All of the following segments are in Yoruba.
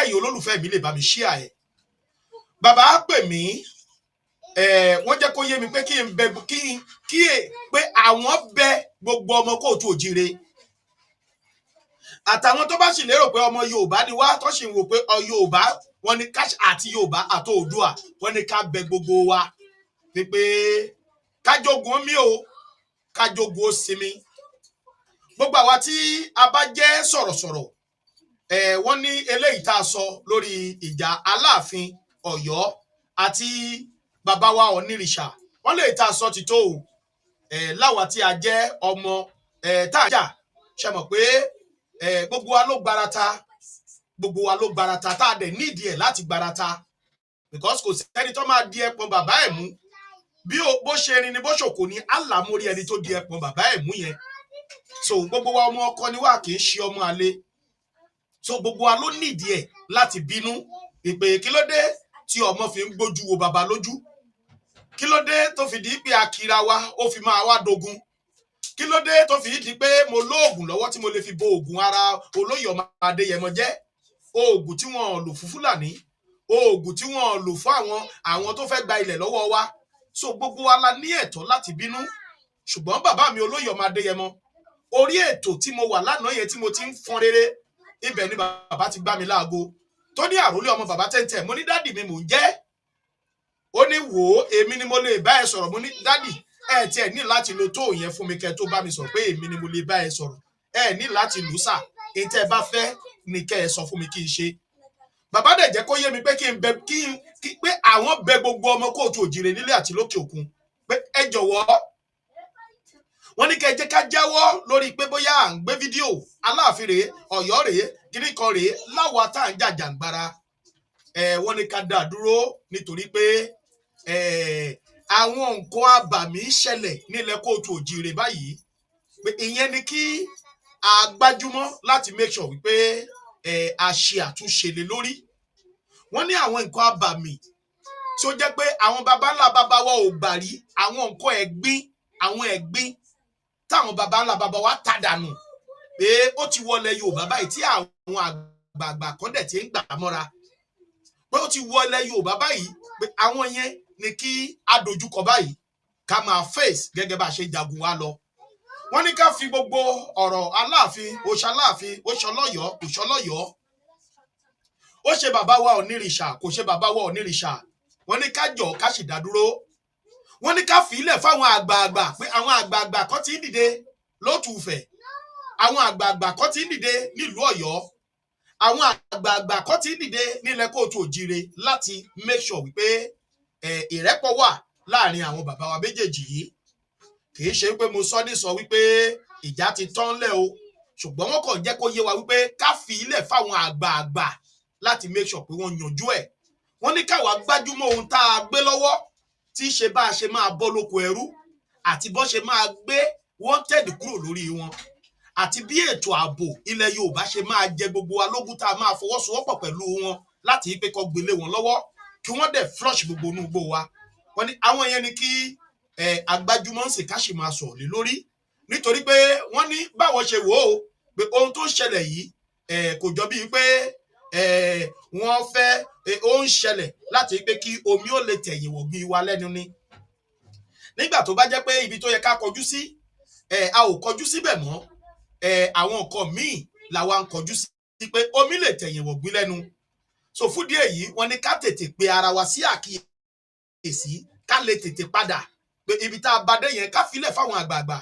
Kẹ́yìn olólùfẹ́ mi lè bá mi share ẹ̀. Bàbá pè mí, wọ́n jẹ́ kó yé mi pé kí n bẹ kí n kí è pé àwọn bẹ gbogbo ọmọ káàárọ̀ oòjíire àtàwọn tó bá sì lérò pé ọmọ Yorùbá ni wá, tó sì ń wò pé ọ Yorùbá wọn ni ká àti Yorùbá àti Oòduà, wọn ni ká bẹ gbogbo wa pé kájogun mi o, kájogun ó sinmi. Gbogbo àwa tí a bá jẹ́ sọ̀rọ̀sọ̀rọ̀ ẹ̀, wọ́n ní eléyìí tá a sọ lórí ìjà Aláàfin Ọ̀yọ́ àti bàbá wa Ọ̀nìrìṣà, wọ́n lè tá a sọ ti tó o. Ẹ̀ láwa tí a jẹ́ ọmọ ẹ̀ tá a jà ṣe mọ̀ pé ẹ̀ gbogbo wa ló gbarata, gbogbo wa ló gbarata tá a dẹ̀ nídìí ẹ̀ láti gbarata, because kò sẹ́ni tó máa di ẹpọn bàbá ẹ̀ mú bí o bó ṣe rin ni bó ṣòkò ní àlàmórí ẹni tó di ẹpọn bàbá ẹ̀ mú yẹn. So gbogbo wa, ọmọ ọkọ ni wá, kì í ṣe ọmọ àlè. So gbogbo wa ló nídìí ẹ̀ láti bínú ìpè kí ló dé tí ọmọ fi ń gbójú wo bàbá lójú? Kí ló dé tó fi di pé akira wa ó fi máa wá dogun? Kí ló dé tó fi di pé mo lóògùn lọ́wọ́ tí mo lè fi bo oògùn ara olóyè ọmọ Adéyẹmọ jẹ́, oògùn tí wọ́n lò fún Fúlàní, oògùn tí wọ́n lò fún àwọn tó fẹ́ gba ilẹ̀ lọ́wọ́ wa? So gbogbo wa la ní ẹ̀tọ́ láti bínú. Ṣùgbọ́n bàbá mi olóyè ọmọ Adéyẹmọ, orí ètò tí mo wà lánàá yẹn tí mo ti ń fọn rere, ibẹ̀ ni bàbá ti gbá mi láago tó ní àròlé ọmọ bàbá tẹ́ntẹ́. Mo ní, "Daddy mi, mò ń jẹ́." Ó ní, "Wò ó, èmi ni mo lè bá ẹ sọ̀rọ̀." Mo ní, "Daddy, ẹ tiẹ̀ ní láti lo tó yẹn fún mi kẹ́ tó bá mi sọ̀rọ̀ pé èmi ni mo lè bá ẹ sọ̀rọ̀. Ẹ ní láti lù sà. Èyí tẹ́ ẹ bá fẹ́ ni kẹ́ ẹ sọ fún mi kí n ṣe." Bàbá dẹ̀ jẹ́ kó yé mi pé kí n bẹ kí n kí pé àwọn bẹ gbogbo ọmọ káàárọ̀ oòjíire nílé àti lókè òkun pé ẹ jọ̀wọ́, wọ́n ní kẹ́ ẹ jẹ́ ká jáwọ́ lórí pé bóyá à ń gbé fídíò Aláàfin rèé, Ọ̀yọ́ rèé, kíní kan rèé, láwa tá à ń jàjàǹgbara ẹ. Wọ́n ní ká dá a dúró nítorí pé ẹ àwọn nǹkan abàmì ń ṣẹlẹ̀ nílẹ̀ káàárọ̀ oòjíire báyìí, pé ìyẹn ni kí a gbájúmọ́ láti make sure wípé ẹ a ṣe àtúnṣe lé lórí. Wọ́n ní àwọn nǹkan abàmì tí ó jẹ́ pé àwọn baba ńlá baba wa ò gbà rí, àwọn nǹkan ẹ̀gbin, àwọn ẹ̀gbin táwọn baba ńlá baba wa ta dànù, pé ó ti wọlé Yorùbá báyìí, tí àwọn àgbààgbà kan dẹ̀ ti ń gbà mọ́ra, pé ó ti wọlé Yorùbá báyìí, pé àwọn yẹn ni kí a dojúkọ báyìí, ká máa face gẹ́gẹ́ bá a ṣe jagun wa lọ. Wọ́n ní ká fi gbogbo ọ̀rọ̀ Aláàfin oṣaláàfin, oṣọlọ́yọ̀ọ́ kò ṣọlọ́yọ̀ọ́, ó ṣe bàbá wa Onírìṣà, kò ṣe bàbá wa Onírìṣà, wọ́n ní ká jọ ká sì dá dúró. Wọ́n ní ká fìílẹ̀ fáwọn àgbààgbà, pé àwọn àgbààgbà kan ti ń dìde lótùúfẹ̀, àwọn àgbààgbà kan ti ń dìde nílùú Ọ̀yọ́, àwọn àgbààgbà kan ti ń dìde nílẹ̀ káàárọ̀ oòjíire láti make sure wípé ìrẹ́pọ̀ wà láàrin àwọn bàbá wa méjèèjì yìí. Kì í ṣe pé mo sọ ní sọ wípé ìjà ti tán lẹ̀ o, ṣùgbọ́n wọ́n kàn jẹ́ kó yé wa wípé ká fi ilẹ̀ fáwọn àgbààgbà láti make sure pé wọ́n yanjú ẹ̀. Wọ́n ní káwa gbájúmọ́ ohun tá a gbé lọ́wọ́, tí í ṣe bá a ṣe máa bọ́ lóko ẹrú àti bọ́ ṣe máa gbé wanted kúrò lórí wọn, àti bí ètò ààbò ilẹ̀ Yorùbá ṣe máa jẹ gbogbo wa lógún, tá a máa fọwọ́sowọ́pọ̀ pẹ̀lú wọn láti pé kó gbélé wọn lọ́wọ́, kí wọ́n dẹ̀ flush gbogbo inú igbó wa. Wọ́n ní àwọn yẹn ni kí agbájúmọ́ ń sìn ká sì máa sọ̀rọ̀ lé lórí, nítorí pé wọ́n ní báwọn ṣe wò ó pé ohun tó ń ṣẹlẹ̀ yìí kò jọ bíi pé wọ́n fẹ́ ó ń ṣẹlẹ̀ láti pé kí omi ó lè tẹ̀yìn wọ̀gbìn wa lẹ́nu ni. Nígbà tó bá jẹ́ pé ibi tó yẹ ká kọjú sí a ò kọjú síbẹ̀ mọ́, àwọn nǹkan míì làwa ń kọjú sí, pé omi lè tẹ̀yìn wọ̀gbìn lẹ́nu. So fúdìí èyí, wọ́n ní ká tètè pe ara wa sí àkíyèsí, ká lè tètè padà pé ibi tá a bá dé yẹn, ká filẹ̀ fáwọn àgbààgbà,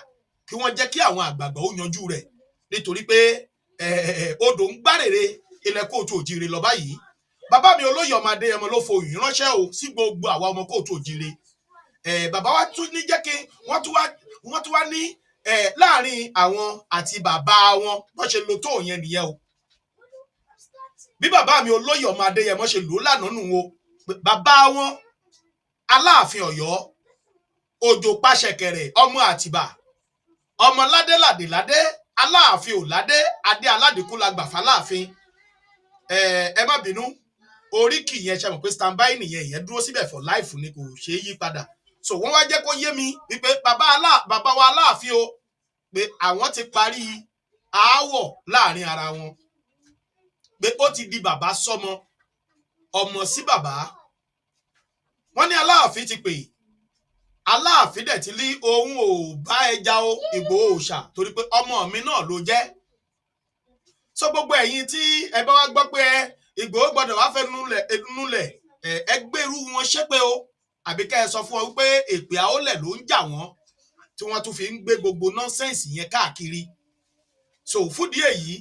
kí wọ́n jẹ́ kí àwọn àgbààgbà ó yanjú rẹ̀, nítorí pé odò ń gbárèrè ilẹ̀ káàárọ̀ oòjíire lọ báyìí. Bàbá mi olóyè ọmọ Adéyẹmọ ló fo ìránṣẹ́ o sí gbogbo àwa ọmọ káàárọ̀ oòjíire. Bàbá wa tún ní jẹ́ kí wọ́n tún wá ní láàrin àwọn àti bàbá wọn bọ́n ṣe lo tó yẹn nìyẹn o. Bí bàbá mi olóyè ọmọ Adéyẹmọ ṣe lò ó lánàá nù o, bàbá wọn Aláàfin Ọ̀yọ́, Òjò Pàṣẹkẹrẹ ọmọ Àtìbà, ọmọ ládéládé ládé, Aláàfin ò ládé, adé aládìkú la gbà fáláàfin. Ẹ má bínú, oríkì yẹn, ṣe mọ̀ pé stand by nìyẹn, ìyẹn dúró síbẹ̀ for life ni, kò ṣeé yí padà. So wọ́n wá jẹ́ kó yé mi wípé bàbá wa Aláàfin o, pé àwọn ti parí aáwọ̀ láàrin ara wọn. Pé ó ti di bàbá sọ́mọ, ọmọ sí bàbá. Wọ́n ní Aláàfin ti pè, Aláàfin dẹ̀ ti ní òun ò bá ẹja o, Ìgbòho Òòṣà, torí pé ọmọ mi náà ló jẹ́. So gbogbo ẹ̀yin tí ẹ bá wá gbọ́ pé ẹ Ìgbòho gbọ́dọ̀ wá fẹ́ nulẹ̀, ẹ gbèrú wọn ṣépè o, àbí kẹ́ ẹ sọ fún wọn wípé èpè àólẹ̀ ló ń jà wọ́n tí wọ́n tún fi ń gbé gbogbo nonsense yẹn káàkiri. So fúdìí èyí,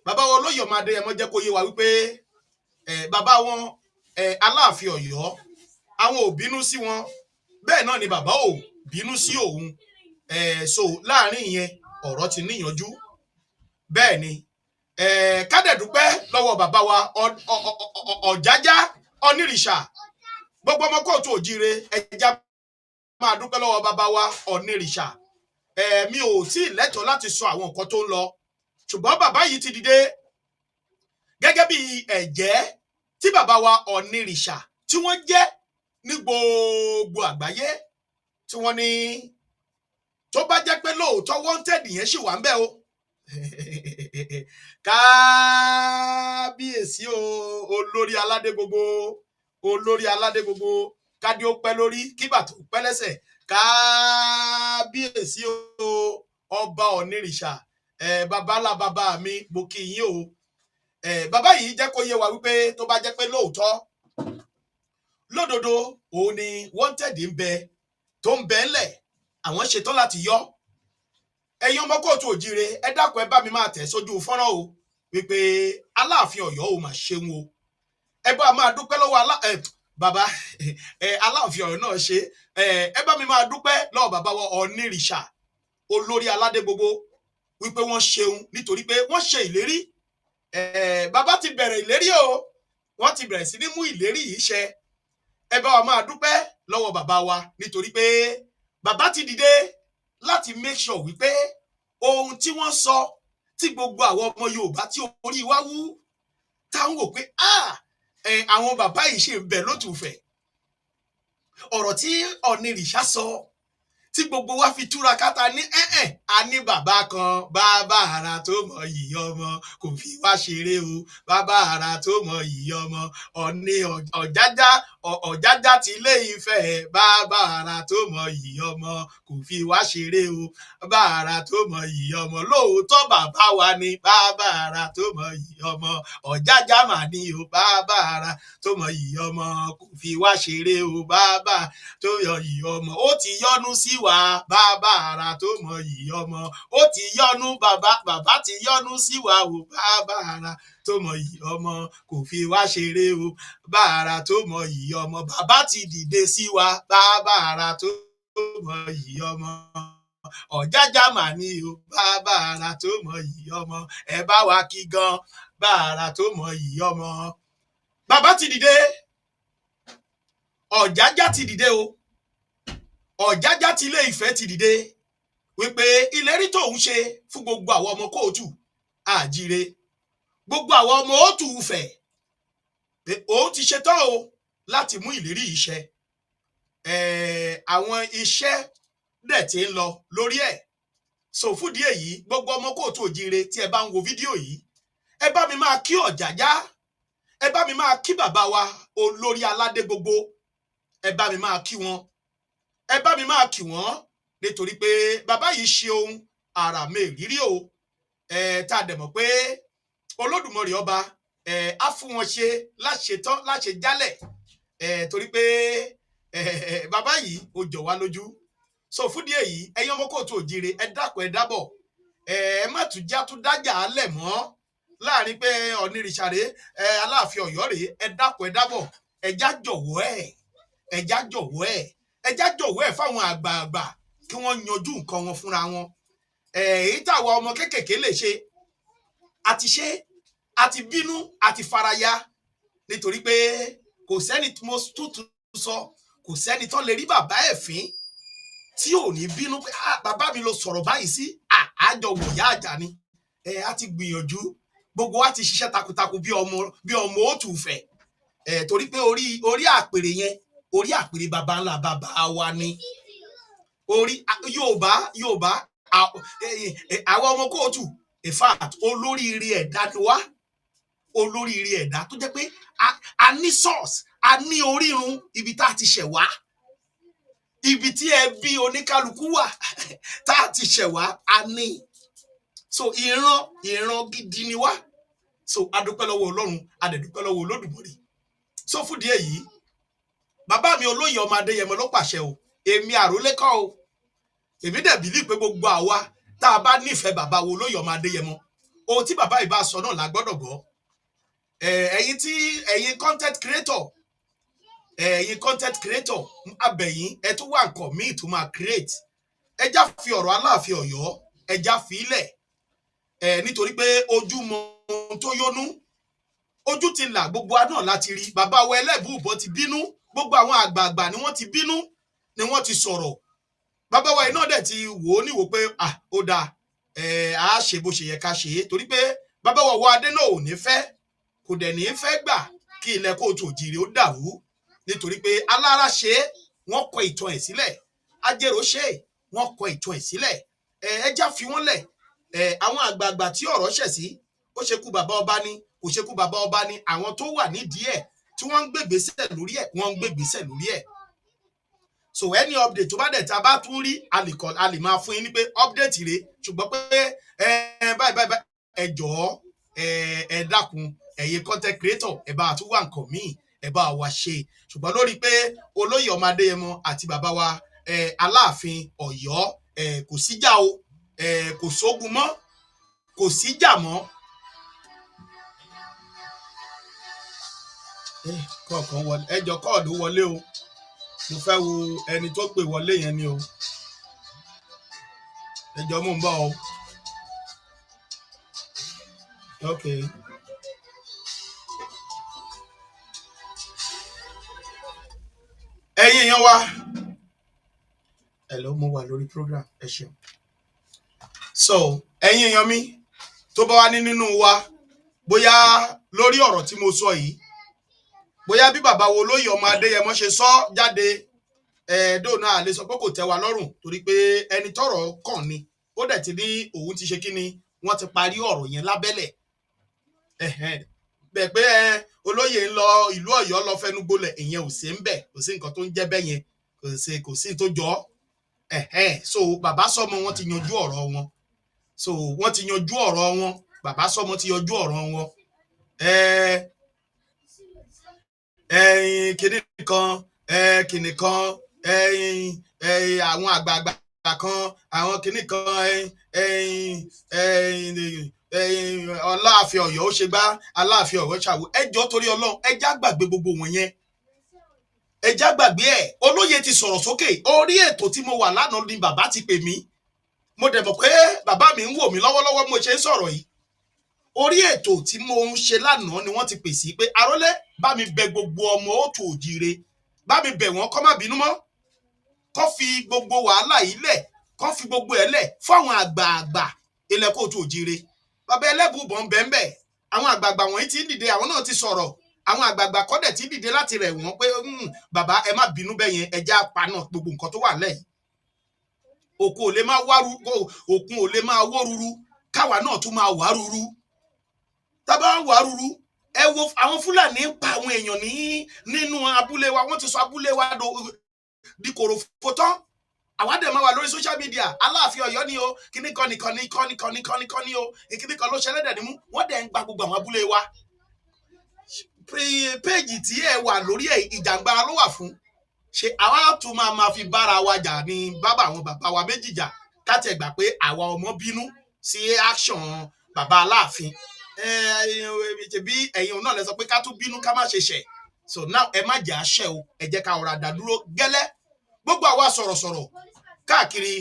bàbá wọn olóyè ọmọ Adéyẹmọ jẹ́ kó yé wa wípé bàbá wọn Aláàfin Ọ̀yọ́, àwọn ò bínú sí wọn, bẹ́ẹ̀ náà ni bàbá ò bínú sí òun. So láàrin yẹn, ọ̀rọ̀ ti níyanjú. Bẹ́ẹ̀ ni ká dẹ̀ dúpẹ́ lọ́wọ́ bàbá wa Ọ̀jájá Ọnírìṣà. Gbogbo ọmọ kóòtù òjíire, ẹja máa dúpẹ́ lọ́wọ́ bàbá wa Ọnírìṣà. Mi ò tí ì lẹ́tọ̀ọ́ láti sọ àwọn nǹkan tó ń lọ, ṣùgbọ́n bàbá yìí ti dìde gẹ́gẹ́ bí ẹ̀jẹ́ tí bàbá wa Ọnírìṣà tí wọ́n jẹ́ ní gbogbo àgbáyé, tí wọ́n ní tó bá jẹ́ pé lóòótọ́ wanted yẹn ṣì wà ń bẹ̀ o. Kábíyèsí o, olórí aládé gbogbo, olórí aládé gbogbo, kádé ó pẹ́ lórí, kí bàtà ó pẹ́ lẹ́sẹ̀. Kábíyèsí o, ọba Ọ̀nìrìṣà, ẹ bàbá ńlá bàbá mi, mo kí yín o. Ẹ bàbá yìí jẹ́ kó yé wa wípé tó bá jẹ́ pé lóòótọ́ lódodo òun ni wanted ń bẹ tó ń bẹ ńlẹ̀, àwọn ṣetán láti yọ. Ẹ̀yin ọmọ kóòtù òjíire, ẹ dákun, ẹ bá mi máa tẹ̀ sójú fọ́nrán o wípé Aláàfin Ọ̀yọ́ ò mà ṣeun o. Ẹ bá máa dúpẹ́ lọ́wọ́ alá ẹ bàbá ẹ Aláàfin Ọ̀yọ́ náà ṣe. Ẹ bá mi máa dúpẹ́ lọ́wọ́ bàbá wa Ọ̀nìrìṣà, olórí aládé gbogbo, wípé wọ́n ṣeun nítorí pé wọ́n ṣe ìlérí. Bàbá ti bẹ̀rẹ̀ ìlérí o, wọ́n ti bẹ̀rẹ̀ sí ní mú ìlérí yìí ṣẹ. Ẹ bá wa máa dúpẹ́ lọ́wọ́ bàbá wa nítorí pé bàbá ti dìde láti make sure wípé ohun tí wọ́n sọ tí gbogbo àwọn ọmọ Yorùbá tí orí wa wú táwọn wò pé, ah, àwọn bàbá yìí ṣe ń bẹ lótùfẹ̀. Ọ̀rọ̀ tí Ọ̀nìrìṣà sọ tí gbogbo wa fi túra káta ní ẹ̀ẹ́n, a ní bàbá kan, bàbá ara tó mọ yìí ọmọ, kò fi wá ṣeré o. Bàbá ara tó mọ yìí ọmọ, Ọ̀ní Ọ̀jájá, Ọ̀jájá ti Ilé Ifẹ̀, bàbá ara tó mọ yìí ọmọ, kò fi wá ṣeré o. Bàbá ara tó mọ yìí ọmọ, lóòótọ́ bàbá wa ni bàbá ara tó mọ yìí ọmọ. Ọ̀jájá mà ní o, bàbá ara tó mọ yìí ọmọ, kò fi wá ṣeré o. Bàbá tó yọ yìí ọmọ, ó ti yọ́nú sí wa. Bàbá ara tó mọ yìí ọmọ, ó ti yọ́nú, bàbá, bàbá ti yọ́nú sí wa o. Bàbá ara tó mọ yìí ọmọ, kò fi wá ṣeré o. Bàbá ara tó mọ yìí ọmọ, bàbá ti dìde sí wa. Bàbá ara tó mọ yìí ọmọ, Ọ̀jájá mà ní o. Bàbá ara tó mọ yìí ọmọ, ẹ bá wa kí gan bàbá ara tó mọ yìí ọmọ. Bàbá ti dìde, Ọ̀jájá ti dìde o. Ọ̀jájá ti Ilé Ifẹ̀ ti dìde wípé ìlérí tóun ṣe fún gbogbo àwọn ọmọ kóòtù àjíire, gbogbo àwọn ọmọ òtù Ifẹ̀, pé òun ti ṣetán o láti mú ìlérí yìí ṣẹ. Àwọn iṣẹ́ dẹ̀ ti ń lọ lórí ẹ̀. So fúdìí èyí, gbogbo ọmọ kóòtù òjíire tí ẹ bá ń wo fídíò yìí, ẹ bá mi máa kí Ọ̀jájá, ẹ bá mi máa kí bàbá wa olórí aládé gbogbo, ẹ bá mi máa kí wọn, ẹ bá mi máa kí wọn, nítorí pé bàbá yìí ṣe ohun àrà mẹ́rìírí o. Ẹ tá a dẹ̀ mọ̀ pé Olódùmarè ọba ẹ á fún wọn ṣe láṣetán láṣẹ jálẹ̀ ẹ, torí pé ẹ bàbá yìí ó jọ wá lójú. So fúdìí èyí, ẹ̀yin ọmọ kóòtù òjíire, ẹ dákun, ẹ dábọ̀, ẹ má tún já tún dájà á lẹ̀ mọ́ láàrin pé Ọ̀nìrìṣà rèé, ẹ Aláàfin Ọ̀yọ́ rèé. Ẹ dákun, ẹ dábọ̀, ẹ já jọ̀wọ́ ẹ, ẹ já jọ̀wọ́ ẹ, ẹ já jọ̀wọ́ ẹ fáwọn àgbààgbà kí wọ́n yanjú nǹkan wọn fúnra wọn. Èyí táwa ọmọ kéékèèké lè ṣe àti ṣe, àti bínú àti faraya, nítorí pé kò sẹ́ni tí mo tútù sọ, kò sẹ́ni tó lè rí bàbá ẹ̀ fín tí ò ní bínú pé, "Ah, bàbá mi ló sọ̀rọ̀ báyìí sí." Àjọ wòyá àjà ni. Ẹ á ti gbìyànjú, gbogbo wa ti ṣiṣẹ́ takuntakun bí ọmọ òtù fẹ̀ ẹ, torí pé orí àpèrè yẹn, orí àpèrè baba ńlá bàbá wa ni orí Yorùbá. Àwọn ọmọ kóòtù, in fact, olóríire ẹ̀dá ni wá. Olóríire ẹ̀dá tó jẹ́ pé a ní source, a ní orírun ibi tá a ti ṣẹ̀ wá, ibi tí ẹbí oníkálukú wà tá a ti ṣẹ̀ wá, a ní. So ìran ìran gidi ni wá. So a dúpẹ́ lọ́wọ́ Ọlọ́run, a dẹ̀ dúpẹ́ lọ́wọ́ Olódùmarè. So fúdìí èyí, bàbá mi olóyè ọmọ Adéyẹmọ ló pàṣẹ o, èmi àrólé kọ́ o. Èmi dẹ̀ believe pé gbogbo àwa tá a bá nífẹ̀ẹ́ bàbá wo olóyè ọmọ Adéyẹmọ, ohun tí bàbá yìí bá sọ náà la gbọ́dọ̀ gbọ́. Ẹ̀yin tí ẹ̀yin content creator, ẹ̀yin content creator abẹ̀yìn, ẹ tún wá nǹkan míì tó máa create. Ẹ já fi ọ̀rọ̀ Aláàfin Ọ̀yọ́, ẹ já fi ilẹ̀ ẹ, nítorí pé ojú mọ ohun tó yónú, ojú ti là, gbogbo wa náà láti rí. Bàbá wa Ẹlẹ́bùúbọn ti bínú, gbogbo àwọn àgbààgbà ni wọ́n ti bínú, ni wọ́n ti sọ̀rọ̀. Bàbá wa iná dẹ̀ ti wò ó níwò pé, ah, ó dáa, ẹ á ṣe bó ṣe yẹ ká ṣe é, torí pé bàbá wa wọ adé náà ò ní fẹ́, kò dẹ̀ ní fẹ́ gbà kí ilẹ̀ kóòtù òjìrì ó dàrú, nítorí pé alára ṣe é, wọ́n kọ ìtàn ẹ̀ sílẹ̀. Ajérò ṣe é, wọ́n kọ ìtàn ẹ̀ sílẹ̀. Ẹ já fi wọ́n lẹ̀. Àwọn àgbààgbà tí ọ̀rọ̀ ṣẹ̀ sí, ó ṣekú bàbá ọba ni, kò ṣekú bàbá ọba ni, àwọn tó wà nídìí ẹ̀ tí wọ́n ń gbègbèsẹ̀ lórí ẹ̀, wọ́n ń gbègbèsẹ̀ lórí ẹ̀. So any update tó bá dẹ̀ tá a bá tún rí, a lè kọ, a lè máa fún yín ní pé update rèé. Ṣùgbọ́n pé ẹ báyìí báyìí báyìí, ẹ jọ̀ọ́, ẹ dákun, ẹ̀yin content creator, ẹ bá tún wá nǹkan míì ẹ bá wa ṣe. Ṣùgbọ́n lórí pé olóyè ọmọ Adéyẹmọ àti bàbá wa Aláàfin Ọ̀yọ́, kò síjà o, kò sógun mọ́, kò síjà mọ́. Kọ̀ọ̀kan wọlé, ẹ jọ, call wọlé o. Mo fẹ́ wo ẹni tó pè wọlé yẹn ni o. Ẹ jọ, mò ń bọ̀ o. Ok. Ẹ̀yin èèyàn wa, hello, mo wà lórí program, ẹ ṣeun. So ẹ̀yin èèyàn mi tó bá wá ní nínú wa, bóyá lórí ọ̀rọ̀ tí mo sọ yìí, bóyá bí bàbá wo olóyè ọmọ Adéyẹmọ ṣe sọ jáde, ẹ̀ẹ́dọ́ náà lè sọ pé kò tẹ́ wa lọ́rùn, torí pé ẹni tọ́rọ̀ kàn ni, ó dẹ̀ ti ní òun ti ṣe kíni, wọ́n ti parí ọ̀rọ̀ yẹn lábẹ́lẹ̀. Bẹ́ẹ̀ pé olóyè ń lọ ìlú Ọ̀yọ́ lọ fẹnu gbolẹ̀, ìyẹn ò sí ń bẹ̀, kò sí nǹkan tó ń jẹ́ bẹ́ẹ̀ yẹn, kò sí tó jọ ọ́. So bàbá sọmọ wọn ti yanjú ọ̀rọ̀ wọn. So wọ́n ti yanjú ọ̀rọ̀ wọn, bàbá sọmọ ti yanjú ọ̀rọ̀ wọn. Ẹyin kìnnì kan, kìnnì kan, ẹyin àwọn àgbààgbà kan, àwọn kìnnì kan, ẹyin ẹyin ẹyin Aláàfin Ọ̀yọ́ ó ṣe gbá, Aláàfin Ọ̀yọ́ ṣàwò, ẹ jọ̀ọ́, torí Ọlọ́run, ẹ já gbàgbé gbogbo wọn yẹn, ẹ já gbàgbé ẹ. Olóyè ti sọ̀rọ̀ sókè. Orí ètò tí mo wà lánàá ni bàbá ti pè mí. Mo dẹ̀ mọ̀ pé bàbá mi ń wò mí lọ́wọ́lọ́wọ́ bí mo ṣe ń sọ̀rọ̀ yìí. Orí ètò tí mo ń ṣe lánàá ni wọ́n ti pè sí pé, "Arólé, bá mi bẹ gbogbo ọmọ òtù òjìire, bá mi bẹ̀ wọ́n kó má bínú mọ́, kó fi gbogbo wàhálà yìí lẹ̀, kó fi gbogbo ẹ̀ lẹ̀ fáwọn àgbààgbà ilẹ̀ kóòtù òjìire." Bàbá Ẹlẹ́bùbọ̀n bẹ́ẹ̀, àwọn àgbààgbà wọ̀nyí ti ń dìde, àwọn náà ti sọ̀rọ̀. Àwọn àgbààgbà kọ́dẹ̀ ti ń dìde láti rẹ̀ wọ́n pé, "Bàbá, ẹ má bínú bẹ́ẹ̀ yẹn, ẹ já paná gbogbo nǹkan tó wà lẹ́yìn." Òkun ò lè máa wá òkun ò lè máa wó ruru, káwa náà tún máa wá ruru. Tábà ń wá ruru, ẹ wo àwọn Fúlàní ń pa àwọn èèyàn ní nínú abúlé wa, wọ́n ti sọ abúlé wa di kòròfo tán. Àwa dẹ̀ máa wà lórí social media, Aláàfin Ọ̀yọ́ ni o, kíní kan nìkan ní kan nìkan ní kan nìkan ní o, kíní kan ló ṣẹlẹ̀ dẹ̀ nímú. Wọ́n dẹ̀ ń gba gbogbo àwọn abúlé wa. Péèjì tí ẹ wà lórí ẹ̀, ìjàngbara ló wà fún. Ṣe àwa tún máa fi bára wa jà ní bábà àwọn bàbá wa méjì jà? Ká tiẹ̀ gbà pé àwa ọmọ bínú sí action bàbá Aláàfin, ṣebí ẹ̀yin náà lẹ sọ pé ká tún bínú, ká má ṣe ṣẹ̀. So now, ẹ má jẹ́ àṣẹ o, ẹ jẹ́ ká ọ̀rọ̀ àdá dúró gẹ́lẹ́. Gbogbo àwa sọ̀rọ̀sọ̀rọ̀ káàkiri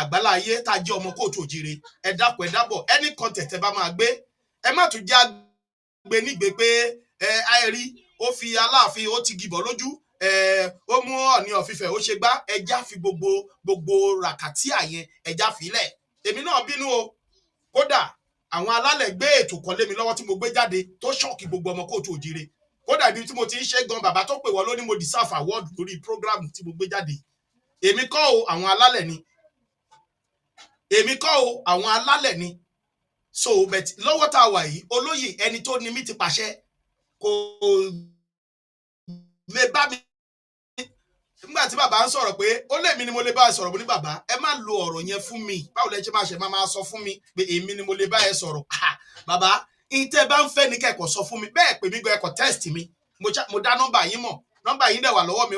àgbálá ayé tá a jẹ́ ọmọ kóòtù òjìire, ẹ dákun, ẹ dábọ̀, any content ẹ bá máa gbé, ẹ má tún já gbé nígbè pé àìrí ó fi Aláàfin, ó ti gìbọ̀ lójú, ó mú Ọọ̀ni of Ifẹ̀, ó ṣe gbá. Ẹ já fi gbogbo ràkàtì àyẹn, ẹ já filẹ̀. Èmi náà bínú o. Kódà àwọn alálẹ̀ gbé ètò kan lé mi lọ́wọ́ tí mo gbé jáde tó shock gbogbo ọmọ kóòtù òjìire. Kódà ibi tí mo ti ń ṣe gan, bàbá tó pè wọ́n ló ní mo deserve award lórí program tí mo gbé jáde. Èmi kọ́ o, àwọn alálẹ̀ ni. Èmi kọ́ o, àwọn alálẹ̀ ni. So, but lọ́wọ́ tá a wà yìí, olóyè ẹni tó ní mi ti pàṣẹ, kò lè bá mi. Nígbà tí bàbá ń sọ̀rọ̀ pé ó lè mi ni mo lè bá ẹ sọ̀rọ̀, mo ní, "Bàbá, ẹ má lo ọ̀rọ̀ yẹn fún mi. Báwo lẹ ṣe máa sọ fún mi pé èmi ni mo lè bá ẹ sọ̀rọ̀?" Ah, bàbá, ìtẹ́ bá ń fẹ́ ní kẹ́kọ̀ọ́ sọ fún mi bẹ́ẹ̀. Pè mí gan, ẹ̀kọ́ text mi. Mo dá nọ́mbà yín mọ̀, nọ́mbà yín dẹ̀ wà lọ́wọ́ mi.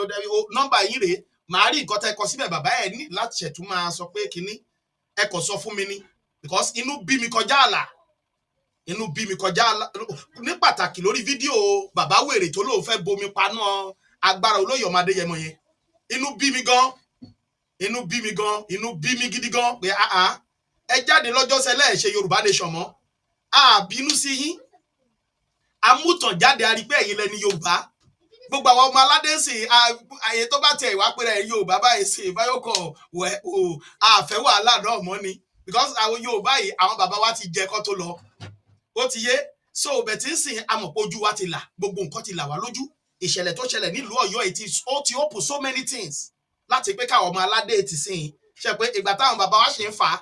Nọ́mbà yín rèé, màá rí nǹkan tẹ́ kọ síbẹ̀. Bàbá, ẹ̀ ní láti ṣẹ̀tún máa sọ pé kinní, ẹ kò sọ fún mi ni, because inú bí mi kọjá àlà, inú bí mi kọjá àlà, ní pàtàkì lórí fídíò bàbá wèrè tó lóun fẹ́ bomi paná agbára olóyè ọmọ Adéyẹmọ yẹn. Inú bí mi gan, inú bí mi gan, inú bí mi gidi gan pé, ah ah, ẹ jáde lọ́jọ́ sẹ́lẹ̀ ẹ̀ ṣe Yorùbá Nation mọ́. A bínú sí yín, amútàn jáde, a rí pé ẹ̀yin lẹni Yorùbá. Gbogbo àwọn ọmọ aládé ń sìn, àyè tó bá tẹ ìwà pé ẹ̀ Yorùbá báyìí sìn báyọ̀kọ̀ wẹ̀ o, àfẹ́ wàhálà náà mọ́ ni, because àwọn Yorùbá yìí, àwọn bàbá wa ti jẹ kọ́ tó lọ, ó ti yé. So bẹ̀tí ń sìn, amọ̀pọ̀ ojú wa ti là, gbogbo nǹkan ti là wá lójú. Ìṣẹ̀lẹ̀ tó ṣẹlẹ̀ nílùú Ọ̀yọ́ yìí ti ó ti open so many things láti pé káwọn ọmọ aládé ti sìn ṣe pé ìgbà táwọn bàbá wa ṣe ń fà á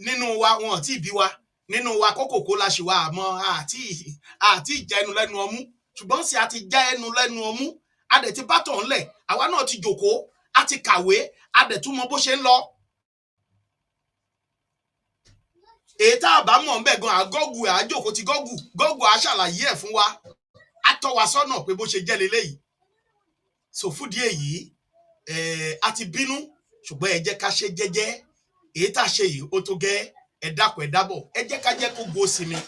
nínú wa, wọn ò tí ì bí wa nínú wa, kókòkó la ṣì wà, àmọ́ àti ìjẹnu lẹ́nu ọmú. Ṣùgbọ́n sì a ti já ẹnu lẹ́nu ọmú, a dẹ̀ ti bá tọ̀ ńlẹ̀, àwa náà ti jòkóó, a ti kàwé, a dẹ̀ tún mọ bó ṣe ń lọ. Èyí tá a bá mọ̀ ńbẹ̀ gan, àgọ́gù àjòkó ti gọ́gù gọ́gù á ṣàlàyé ẹ̀ fún wa, á tọ́ wa sọ́nà pé bó ṣe jẹ́ leléyìí. So fúdìí èyí, a ti bínú, ṣùgbọ́n ẹ jẹ́ ká ṣe jẹ́jẹ́. Èyí tá a ṣe yìí, ó tó gẹ́. Ẹ dákun, ẹ dábọ̀, ẹ jẹ́ ká jẹ́ kó go sinmi.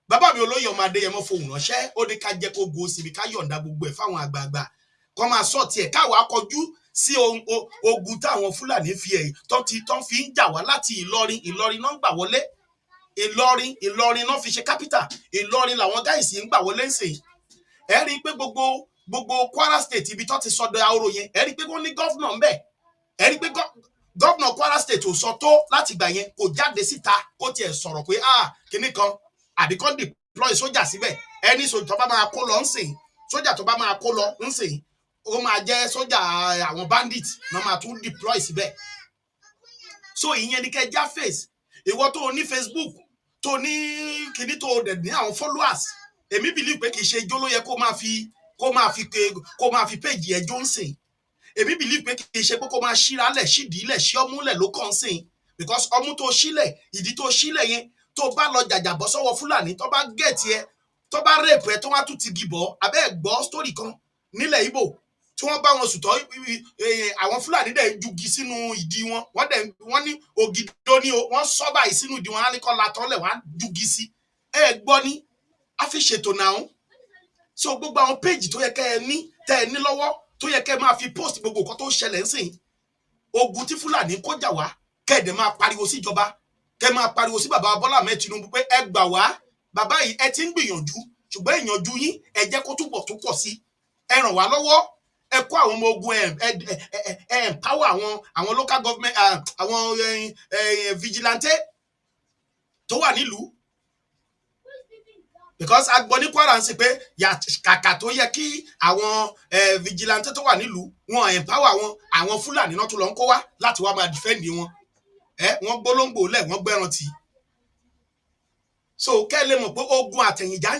Bàbá mi olóyè ọmọ Adéyẹmọ fohùn ránṣẹ́, ó ní ká jẹ́ kó go sinmi, ká yọ̀ǹda gbogbo ẹ̀ fáwọn àgbààgbà kọ́ máa sọ tiẹ̀, káwa kọjú sí ogun táwọn Fúlàní fi ẹ̀ tó fi ń jà wá láti Ìlọrin. Ìlọrin náà ń gbà wọlé. Ìlọrin, Ìlọrin náà fi ṣe capital. Ìlọrin làwọn guys ń gbà wọlé ń sìn. Ẹ rí i pé gbogbo Kwara State, ibi tó ti sọdọ ahoro yẹn, ẹ rí i pé wọ́n ní governor ńbẹ̀. Ẹ rí i pé governor Kwara State ò sọ tó láti gbà yẹn, kò jáde síta kó tiẹ̀ sọ̀rọ̀ pé, ah, kinní kan, àbí kán deploy sójà síbẹ̀. Ẹni sójà tó bá máa kó lọ ńsìn, sójà tó bá máa kó lọ ńsìn, ó máa jẹ́ sójà àwọn bandit náà máa tún deploy síbẹ̀. So ìyẹn ni kẹ́ já face. Ìwọ tó o ní Facebook, tó o ní kinní, tó o dẹ̀ ní àwọn followers, èmi believe pé kì í ṣe ijó ló yẹ kó máa fi page ẹjọ́ ń sìn. Èmi believe pé kì í ṣe pé kó máa ṣíra lẹ̀, ṣídìí lẹ̀, ṣí ọmú lẹ̀ ló kàn ń sìn, because ọmú tó ṣílẹ̀, ìdí tó ṣílẹ̀ yẹn, tó bá lọ jàjàbọ́ sọ́wọ́ Fúlàní, tó bá get ẹ, tó bá rape ẹ, tó wá tún ti gìbọ̀ abẹ́ ẹ̀. Gbọ́ story kan nílẹ̀ Ìgbò tí wọ́n bá wọn sùn tọ́, àwọn Fúlàní dẹ̀ ń jugi sínú ìdí wọn. Wọ́n dẹ̀ wọ́n ní ògìdó ní o, wọ́n sọ báyìí sínú ìdí wọn, á ní kọ́ la tọ́lẹ̀, wọ́n á jugi sí. Ẹ gbọ́ ní a fi ṣètò náà. So gbogbo àwọn page tó yẹ kẹ́ ẹ ní, tẹ́ ẹ ní lọ́wọ́, tó yẹ kẹ́ ẹ máa fi post gbogbo nǹkan tó ń ṣẹlẹ̀ ń sìn, ogun tí Fúlàní kó jà wá, kẹ́ ẹ̀ dẹ̀ máa pariwo síjọba, kẹ́ ẹ máa pariwo sí bàbá Bọ́lá Ahmed Tinubu pé, "Ẹ gbà wá, bàbá yìí, ẹ ti ń gbìyànjú, ṣùgbọ́n ìyànjú yín, ẹ jẹ́ kó túbọ̀ tó pọ̀ sí. Ẹ ràn wá lọ́wọ́, ẹ kó àwọn ọmọ ogun, ẹ empower àwọn local government, àwọn vigilante tó wà nílùú," because a gbọ́ ní Kwara ń sìn pé kàkà tó yẹ kí àwọn vigilante tó wà nílùú wọn empower wọn, àwọn Fúlàní náà tún lọ ń kó wá láti wá máa defend wọn. Ẹ wọ́n gbólóńgbò lẹ̀, wọ́n gbẹ́ran tì í. So kẹ́ ẹ lè mọ̀ pé ogun àtẹ̀yìnjà ń